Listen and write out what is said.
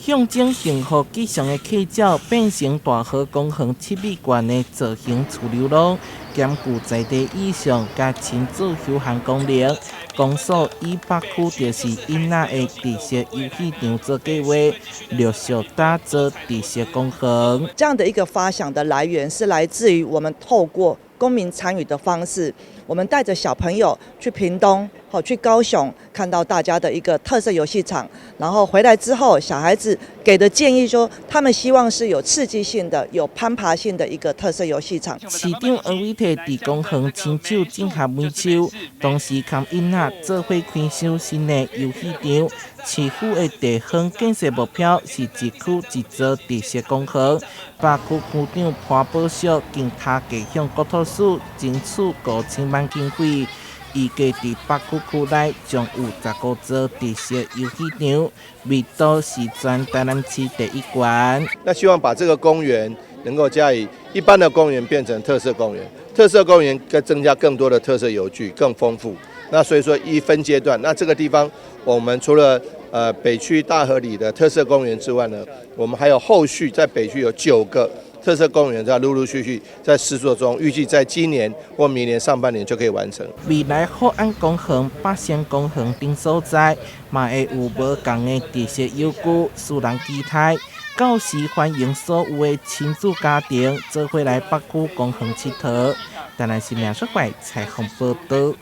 象徵幸福吉祥的溪鳥變成大和公園七米懸的造型儲流廊，兼具在地意象佮親子休閒功能。公所以北區特色囡仔的特色遊戲場做計劃，陸續打造特色公園。這樣的一個發想的來源是來自於我們透過公民參與的方式，我們帶着小朋友去屏東，好去高雄，看到大家的一個特色遊戲場，然後回來之後，小孩子給的建議說，他們希望是有刺激性的、有攀爬性的一個特色遊戲場。市長柯偉哲佇公園親手種下梅樹，同時共囡仔做伙開箱新的遊戲場。市府的地方建設目標是一區一座特色公園。北區區長潘寶石經頭家向國土署爭取5000萬經費，預計佇北區區內將有15座特色遊戲場，密度是全台南市第一懸。那希望把這個公園能夠加以一般的公園變成特色公園，特色公園再增加更多的特色遊具，更豐富。那所以說一分階段，那這個地方我們除了北區大河里的特色公園之外呢，我們還有後續在北區有9個特色公園在陸陸續續在試作中，預計在今年或明年上半年就可以完成。未來福安公園、八仙公園等所在，嘛會有無仝的特色遊具，使人期待。到時歡迎所有的親子家庭做伙來北區公園𨑨迌。台南新聞採訪報導。